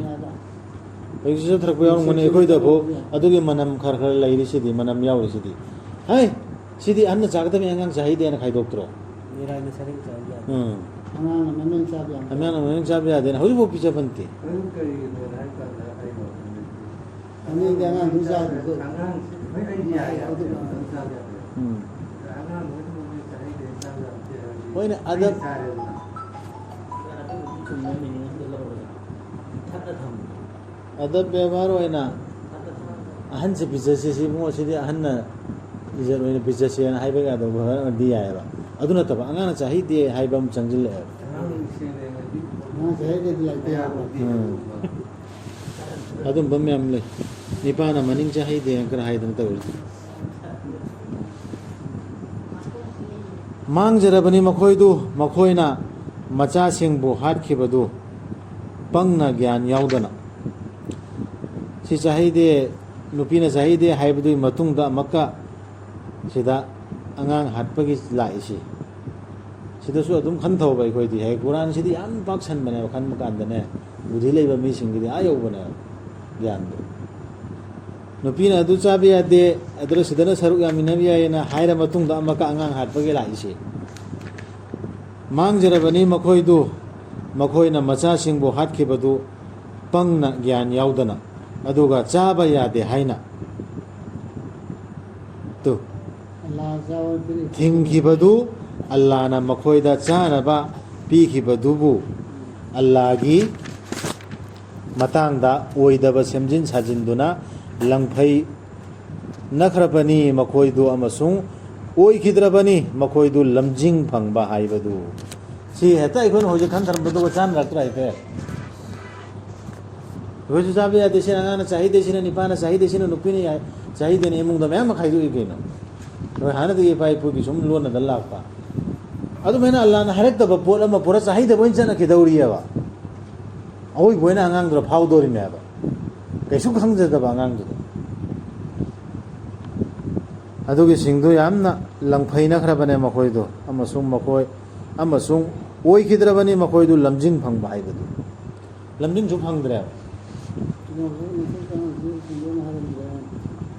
ꯍꯧꯖꯤꯛꯁꯨ ꯆꯠꯊꯔꯛꯄ ꯌꯥꯎꯔꯝꯒꯅꯤ꯫ ꯑꯩꯈꯣꯏꯗꯐꯥꯎ ꯑꯗꯨꯒꯤ ꯃꯅꯝ ꯈꯔ ꯈꯔ ꯂꯩꯔꯤꯁꯤꯗꯤ, ꯃꯅꯝ ꯌꯥꯎꯔꯤꯁꯤꯗꯤ꯫ ꯍꯥꯏ, ꯁꯤꯗꯤ ꯑꯍꯟꯅ ꯆꯥꯒꯗꯕꯅꯤ, ꯑꯉꯥꯡ ꯆꯥꯍꯩꯗꯦꯅ ꯈꯥꯏꯗꯣꯛꯇ꯭ꯔꯣ? ꯃꯤꯔꯥꯏꯅ ꯁꯔꯦꯡ ꯆꯥꯕ ꯌꯥꯗꯦ꯫ ꯎꯝ꯫ ꯑꯉꯥꯡꯅ ꯃꯅꯨꯡ ꯆꯥꯕ ꯌꯥꯗꯦ꯫ ꯑꯉꯥꯡꯅ ꯃꯅꯨꯡ ꯆꯥꯕ ꯌꯥꯗꯦꯅ ꯍꯧꯖꯤꯛꯐꯥꯎ ꯄꯤꯖꯕ ꯅꯠꯇꯦ꯫ ꯑꯗꯨ ꯀꯔꯤꯒꯤꯅꯣ ꯍꯥꯏ ꯀꯥꯟꯗ ꯑꯩ ꯋꯥꯈꯜꯗꯗꯤ ꯑꯉꯥꯡꯗꯤ ꯑꯉꯥꯡꯗꯨ ꯆꯥꯗ꯭ꯔꯁꯨ꯫ ꯑꯉꯥꯡꯁꯦ ꯍꯣꯏ ꯑꯩꯗꯤ ꯌꯥꯏ, ꯌꯥꯏ, ꯑꯗꯨ ꯑꯗꯨꯝ ꯆꯥꯕ ꯌꯥꯏ꯫ ꯎꯝ꯫ ꯑꯉꯥꯡ ꯍꯣꯏꯅ ꯆꯥꯍꯩꯗꯦ, ꯆꯥꯕ ꯌꯥꯗꯦ ꯍꯥꯏꯔꯗꯤ ꯍꯣꯏꯅꯦ, ꯑꯗ ꯑꯩ ꯆꯥꯔꯦꯗꯅ꯫ ꯑꯗꯨꯕꯨꯗꯤ ꯆꯨꯝꯅ ꯃꯤꯅꯤꯡ ꯑꯝꯗ ꯂꯧꯔꯒ ꯊꯠꯂ ꯊꯝꯕ꯫ ꯑꯗ ꯕꯦꯕꯥꯔ ꯑꯣꯏꯅ ꯑꯍꯟꯁꯦ ꯄꯤꯖꯁꯤ, ꯁꯤ ꯏꯕꯨꯡꯉꯣ, ꯁꯤꯗꯤ ꯑꯍꯟꯅ ꯏꯖꯠ ꯑꯣꯏꯅ ꯄꯤꯖꯁꯦꯅ ꯍꯥꯏꯕ ꯌꯥꯗꯕ ꯈꯔꯗꯤ ꯌꯥꯏꯑꯕ꯫ ꯑꯗꯨ ꯅꯠꯇꯕ ꯑꯉꯥꯡꯅ ꯆꯥꯍꯩꯗꯦ ꯍꯥꯏꯕ ꯑꯃ ꯆꯪꯁꯤꯜꯂꯛꯑꯦꯕ꯫ ꯑꯉꯥꯡ ꯆꯥꯍꯩꯗꯦꯗꯤ ꯂꯩꯇꯦ ꯍꯥꯏꯕ꯫ ꯎꯝ꯫ ꯑꯗꯨꯝꯕ ꯃꯌꯥꯝ ꯂꯩ꯫ ꯅꯤꯄꯥꯅ ꯃꯅꯤꯡ ꯆꯥꯍꯩꯗꯦꯅ ꯈꯔ ꯍꯥꯏꯗꯅ ꯇꯧꯔꯤꯁꯦ꯫ ꯃꯥꯡꯖꯔꯕꯅꯤ ꯃꯈꯣꯏꯗꯨ, ꯃꯈꯣꯏꯅ ꯃꯆꯥꯁꯤꯡꯕꯨ ꯍꯥꯠꯈꯤꯕꯗꯨ ꯄꯪꯅ ꯒ꯭ꯌꯥꯟ ꯌꯥꯎꯗꯅ꯫ ꯁꯤ ꯆꯥꯍꯩꯗꯦ, ꯅꯨꯄꯤꯅ ꯆꯥꯍꯩꯗꯦ ꯍꯥꯏꯕꯗꯨꯒꯤ ꯃꯇꯨꯡꯗ ꯑꯃꯨꯛꯀ ꯁꯤꯗ ꯑꯉꯥꯡ ꯍꯥꯠꯄꯒꯤ ꯂꯥꯛꯏꯁꯤ꯫ ꯁꯤꯗꯁꯨ ꯑꯗꯨꯝ ꯈꯟꯊꯧꯕ ꯑꯩꯈꯣꯏꯗꯤ꯫ ꯍꯦꯛ ꯀꯨꯔꯥꯟꯁꯤꯗꯤ ꯌꯥꯝ ꯄꯥꯛ ꯁꯟꯕꯅꯦꯕ, ꯈꯟꯕ ꯀꯥꯟꯗꯅꯦ, ꯕꯨꯙꯤ ꯂꯩꯕ ꯃꯤꯁꯤꯡꯒꯤꯗꯤ ꯑꯥ ꯌꯧꯕꯅꯦꯕ ꯒ꯭ꯌꯥꯟꯗꯣ꯫ ꯅꯨꯄꯤꯅ ꯑꯗꯨ ꯆꯥꯕ ꯌꯥꯗꯦ, ꯑꯗꯨꯅ ꯁꯤꯗꯅ ꯁꯔꯨꯛ ꯌꯥꯃꯤꯟꯅꯕ ꯌꯥꯏꯌꯦꯅ ꯍꯥꯏꯔ ꯃꯇꯨꯡꯗ ꯑꯃꯨꯛꯀ ꯑꯉꯥꯡ ꯍꯥꯠꯄꯒꯤ ꯂꯥꯛꯏꯁꯦ꯫ ꯃꯥꯡꯖꯔꯕꯅꯤ ꯃꯈꯣꯏꯗꯨ, ꯃꯈꯣꯏꯅ ꯃꯆꯥꯁꯤꯡꯕꯨ ꯍꯥꯠꯈꯤꯕꯗꯨ ꯄꯪꯅ ꯒ꯭ꯌꯥꯟ ꯌꯥꯎꯗꯅ, ꯑꯗꯨꯒ ꯆꯥꯕ ꯌꯥꯗꯦ ꯍꯥꯏꯅ꯫ ꯇꯨ꯫ ꯑꯜꯂꯥꯍ ꯆꯥꯕ ꯄꯤꯔꯛꯏ꯫ ꯊꯤꯡꯈꯤꯕꯗꯨ ꯑꯜꯂꯥꯍꯅ ꯃꯈꯣꯏꯗ ꯆꯥꯅꯕ ꯄꯤꯈꯤꯕꯗꯨꯕꯨ ꯑꯜꯂꯥꯍꯒꯤ ꯃꯇꯥꯡꯗ ꯑꯣꯏꯗꯕ ꯁꯦꯝꯖꯤꯟ ꯁꯥꯖꯤꯟꯗꯨꯅ ꯂꯪꯐꯩ ꯅꯈ꯭ꯔꯕꯅꯤ ꯃꯈꯣꯏꯗꯨ ꯑꯃꯁꯨꯡ ꯑꯣꯏꯈꯤꯗ꯭ꯔꯕꯅꯤ ꯃꯈꯣꯏꯗꯨ ꯂꯝꯖꯤꯡ ꯐꯪꯕ ꯍꯥꯏꯕꯗꯨ꯫ ꯁꯤ ꯍꯦꯛꯇ ꯑꯩꯈꯣꯏꯅ ꯍꯧꯖꯤꯛ ꯈꯟꯊꯔꯝꯕꯗꯨꯒ ꯆꯥꯟꯅꯔꯛꯇ꯭ꯔꯥ ꯍꯥꯏꯐꯦꯠ? ꯑꯩꯈꯣꯏꯁꯨ ꯆꯥꯕ ꯌꯥꯗꯦ ꯁꯤꯅ, ꯑꯉꯥꯡꯅ ꯆꯥꯍꯩꯗꯦ ꯁꯤꯅ, ꯅꯤꯄꯥꯅ ꯆꯥꯍꯩꯗꯦ ꯁꯤꯅ, ꯅꯨꯄꯤꯅ ꯌꯥꯏ ꯆꯥꯍꯩꯗꯦꯅ ꯏꯃꯨꯡꯗ ꯃꯌꯥꯝ ꯑꯃ ꯈꯥꯏꯗꯣꯛꯏ ꯀꯩꯅꯣ꯫ ꯑꯩꯈꯣꯏ ꯍꯥꯟꯅꯗꯒꯤ ꯏꯄꯥ ꯏꯄꯨꯒꯤ ꯁꯨꯝ ꯂꯣꯟꯅꯗ ꯂꯥꯛꯄ꯫ ꯑꯗꯨꯃꯥꯏꯅ ꯑꯜꯂꯥꯅ ꯍꯥꯏꯔꯛꯇꯕ ꯄꯣꯠ ꯑꯃ ꯄꯨꯔꯥ ꯆꯥꯍꯩꯗꯕ ꯑꯣꯏꯅ ꯆꯠꯅꯈꯤꯗꯧꯔꯤꯑꯕ꯫ ꯑꯋꯣꯏꯕ ꯑꯣꯏꯅ ꯑꯉꯥꯡꯗꯨꯗ ꯐꯥꯎꯗꯧꯔꯤꯃꯦꯕ꯫ ꯀꯩꯁꯨ ꯈꯪꯖꯗꯕ ꯑꯉꯥꯡꯗꯨꯗ꯫ ꯑꯗꯨꯒꯤꯁꯤꯡꯗꯨ ꯌꯥꯝꯅ ꯂꯪꯐꯩꯅꯈ꯭ꯔꯕꯅꯦ ꯃꯈꯣꯏꯗꯣ, ꯑꯃꯁꯨꯡ ꯃꯈꯣꯏ, ꯑꯃꯁꯨꯡ ꯑꯣꯏꯈꯤꯗ꯭ꯔꯕꯅꯤ ꯃꯈꯣꯏꯗꯨ ꯂꯝꯖꯤꯡ ꯐꯪꯕ ꯍꯥꯏꯕꯗꯨ꯫ ꯂꯝꯖꯤꯡꯁꯨ ꯐꯪꯗ꯭ꯔꯦꯕ꯫ ꯃꯊꯛꯇ ꯍꯧꯖꯤꯛ ꯁꯟꯗꯣꯛꯅ ꯍꯥꯏꯔꯝꯕꯗꯣ,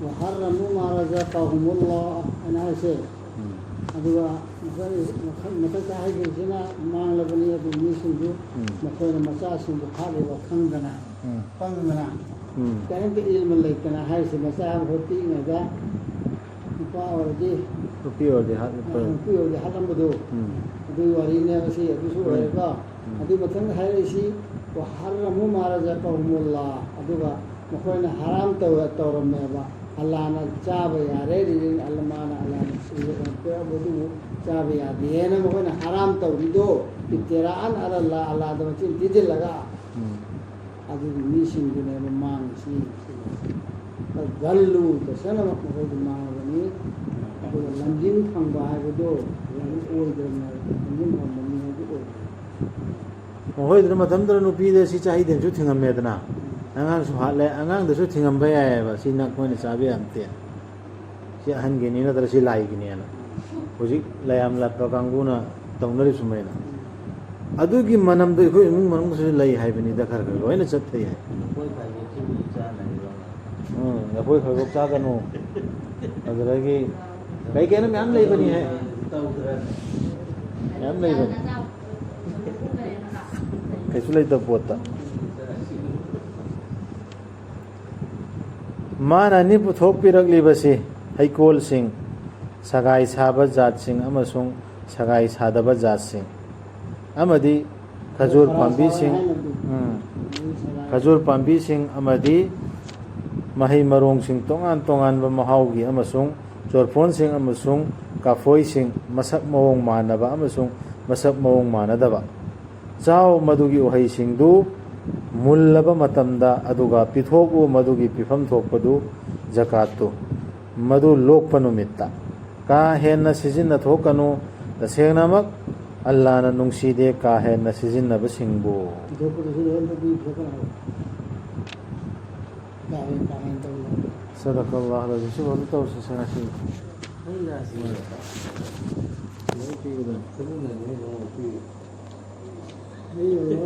"وحرموا ما رزقهم الله" ꯍꯥꯏꯅ ꯍꯥꯏꯁꯦ꯫ ꯎꯝ꯫ ꯑꯗꯨꯒ ꯃꯈꯣꯏ ꯃꯈꯜ ꯃꯊꯛꯇ ꯍꯥꯏꯈꯤꯕꯁꯤꯅ ꯃꯥꯡꯂꯕꯅꯤ꯫ ꯑꯗꯨ ꯃꯤꯁꯤꯡꯗꯨ ꯎꯝ꯫ ꯃꯈꯣꯏꯅ ꯃꯆꯥꯁꯤꯡꯕꯨ ꯍꯥꯠꯂꯤꯕ ꯈꯪꯗꯅ, ꯎꯝ꯫ ꯄꯪꯗꯅ꯫ ꯎꯝ꯫ ꯀꯔꯤꯝꯇ ꯏꯜꯃ ꯂꯩꯇꯅ ꯍꯥꯏꯁꯦ, ꯃꯆꯥ ꯑꯃꯈꯛ ꯄꯤꯛꯏꯉꯩꯗ ꯅꯨꯄꯥ ꯑꯣꯏꯔꯗꯤ, ꯅꯨꯄꯤ ꯑꯣꯏꯔꯗꯤ ꯍꯥꯠꯂꯛꯄ꯫ ꯅꯨꯄꯤ ꯑꯣꯏꯔꯗꯤ ꯍꯥꯠꯂꯝꯕꯗꯣ꯫ ꯎꯝ꯫ ꯑꯗꯨꯒꯤ ꯋꯥꯔꯤꯅꯦꯕ ꯁꯤ꯫ ꯑꯗꯨꯁꯨ ꯎꯝ꯫ ꯑꯣꯏꯔꯦꯀꯣ꯫ ꯎꯝ꯫ ꯑꯗꯨ ꯃꯊꯪꯗ ꯍꯥꯏꯔꯛꯏꯁꯤ, "وحرموا ما رزقهم الله"꯫ ꯑꯗꯨꯒ ꯃꯈꯣꯏꯅ ꯍꯔꯥꯝ ꯇꯧ-, ꯇꯧꯔꯝꯃꯦꯕ꯫ ꯑꯜꯂꯥꯅ ꯆꯥꯕ ꯌꯥꯔꯦ, ꯔꯤꯖꯤꯛ ꯑꯜꯂ-, ꯃꯥꯅ ꯑꯜꯂꯥꯅ ꯄꯤꯔꯛꯑꯕꯗꯨꯕꯨ ꯆꯥꯕ ꯌꯥꯗꯦꯅ ꯃꯈꯣꯏꯅ ꯍꯔꯥꯝ ꯇꯧꯔꯤꯗꯣ, "افتراء على الله"꯫ ꯑꯜꯂꯥꯗ ꯃꯆꯤꯟ ꯊꯤꯖꯤꯜꯂꯒ꯫ ꯎꯝ꯫ ꯑꯗꯨꯒꯤ ꯃꯤꯁꯤꯡꯗꯨꯅꯦꯕ ꯃꯥꯡꯉꯤꯁꯤ꯫ ꯒꯜꯂꯨ, ꯇꯁꯦꯡꯅꯃꯛ ꯃꯈꯣꯏꯗꯤ ꯃꯥꯡꯉꯕꯅꯤ꯫ ꯑꯗꯨꯒ ꯂꯝꯖꯤꯡ ꯐꯪꯕ ꯍꯥꯏꯕꯗꯣ ꯑꯣꯏꯗ꯭ꯔꯕꯅꯦꯕ꯫ ꯂꯝꯖꯤꯡ ꯐꯪꯕ ꯃꯤ ꯍꯥꯏꯗꯤ ꯑꯣꯏꯗ꯭ꯔꯕꯅꯦ꯫ ꯃꯈꯣꯏꯗꯨꯅ ꯃꯇꯝꯗꯨꯗ ꯅꯨꯄꯤꯗ ꯁꯤ ꯆꯍꯤꯗꯤꯟꯁꯨ ꯊꯤꯡꯉꯝꯃꯦꯗꯅ, ꯑꯉꯥꯡꯁꯨ ꯍꯥꯠꯂꯦ, ꯑꯉꯥꯡꯗꯁꯨ ꯊꯤꯡꯉꯝꯕ ꯌꯥꯏꯑꯕ, ꯁꯤ ꯅꯈꯣꯏꯅ ꯆꯥꯕ ꯌꯥꯝꯇꯦ, ꯁꯤ ꯑꯍꯟꯒꯤꯅꯤ ꯅꯠꯇ꯭ꯔ ꯁꯤ ꯂꯥꯏꯒꯤꯅꯦꯅ꯫ ꯍꯧꯖꯤꯛ ꯂꯌꯥꯝ ꯂꯥꯠꯄ ꯀꯥꯡꯕꯨꯅ ꯇꯧꯅꯔꯤ ꯁꯨꯃꯥꯏꯅ꯫ ꯑꯗꯨꯒꯤ ꯃꯅꯝꯗꯣ ꯑꯩꯈꯣꯏ ꯏꯃꯨꯡ ꯃꯅꯨꯡꯗꯁꯨ ꯂꯩ ꯍꯥꯏꯕꯅꯤꯗ, ꯈꯔ ꯈꯔ ꯂꯣꯏꯅ ꯆꯠꯄ ꯌꯥꯏ꯫ ꯂꯐꯣꯏ ꯐꯥꯏꯕꯣꯛꯁꯤꯕꯨ ꯆꯥꯅꯔꯤꯕ ꯑꯉꯥꯡ꯫ ꯎꯝ, ꯂꯐꯣꯏ ꯐꯥꯏꯕꯣꯛ ꯆꯥꯒꯅꯨ꯫ ꯑꯗꯨꯗꯒꯤ ꯀꯩ ꯀꯩꯅꯣ ꯃꯌꯥꯝ ꯂꯩꯕꯅꯤꯍꯦ꯫ ꯇꯧꯗ꯭ꯔꯦ꯫ ꯃꯌꯥꯝ ꯂꯩꯕꯅꯤ꯫ ꯀꯩꯁꯨ ꯂꯩꯇꯕ ꯄꯣꯠꯇ꯫ ꯃꯥꯅ ꯑꯅꯤ ꯄꯨꯊꯣꯛꯄꯤꯔꯛꯂꯤꯕꯁꯤ ꯍꯩꯀꯣꯜꯁꯤꯡ, ꯁꯒꯥꯏ ꯁꯥꯕ ꯖꯥꯠꯁꯤꯡ ꯑꯃꯁꯨꯡ ꯁꯒꯥꯏ ꯁꯥꯗꯕ ꯖꯥꯠꯁꯤꯡ, ꯑꯃꯗꯤ ꯈꯖꯨꯔ ꯄꯥꯝꯕꯤꯁꯤꯡ, ꯎꯝ, ꯈꯖꯨꯔ ꯄꯥꯝꯕꯤꯁꯤꯡ ꯑꯃꯗꯤ ꯃꯍꯩ ꯃꯔꯣꯡꯁꯤꯡ ꯇꯣꯉꯥꯟ ꯇꯣꯉꯥꯟꯕ ꯃꯍꯥꯎꯒꯤ ꯑꯃꯁꯨꯡ ꯆꯣꯔꯐꯣꯟꯁꯤꯡ ꯑꯃꯁꯨꯡ ꯀꯥꯐꯣꯏꯁꯤꯡ ꯃꯁꯛ ꯃꯑꯣꯡ ꯃꯥꯟꯅꯕ ꯑꯃꯁꯨꯡ ꯃꯁꯛ ꯃꯑꯣꯡ ꯃꯥꯟꯅꯗꯕ꯫ ꯆꯥꯎ ꯃꯗꯨꯒꯤ ꯎꯍꯩꯁꯤꯡꯗꯨ ꯃꯨꯜꯂꯕ ꯃꯇꯝꯗ, ꯑꯗꯨꯒ ꯄꯤꯊꯣꯛꯎ ꯃꯗꯨꯒꯤ ꯄꯤꯐꯝ ꯊꯣꯛꯄꯗꯨ ꯖꯀꯥꯠꯇꯨ, ꯃꯗꯨ ꯂꯣꯛꯄ ꯅꯨꯃꯤꯠꯇ꯫ ꯀꯥ ꯍꯦꯟꯅ ꯁꯤꯖꯤꯟꯅꯊꯣꯛꯀꯅꯨ, ꯇꯁꯦꯡꯅꯃꯛ ꯑꯜꯂꯥꯅ ꯅꯨꯡꯁꯤꯗꯦ ꯀꯥ ꯍꯦꯟꯅ ꯁꯤꯖꯤꯟꯅꯕꯁꯤꯡꯕꯨ꯫ ꯄꯤꯊꯣꯛꯄꯗꯁꯨ ꯂꯣꯏꯅ ꯄꯤꯊꯣꯛꯀꯅꯤ ꯍꯥꯏꯕ꯫ ꯄꯥꯕ ꯄꯥꯕ ꯇꯧꯕ꯫ ꯁꯗꯀꯜꯂꯥꯍꯨ ꯑꯜ-ꯑꯖꯤꯝ꯫ ꯁꯤꯕꯨ ꯑꯗꯨꯝ ꯇꯧꯁꯤ ꯁꯥꯔ ꯉꯁꯤ꯫ ꯑꯩꯅ ꯍꯥꯏꯁꯤ ꯅꯣꯡꯃ ꯄꯤꯕꯗ ꯈꯨꯖꯤꯟꯅꯅꯤ, ꯅꯣꯡꯃ ꯄꯤꯕꯗ꯫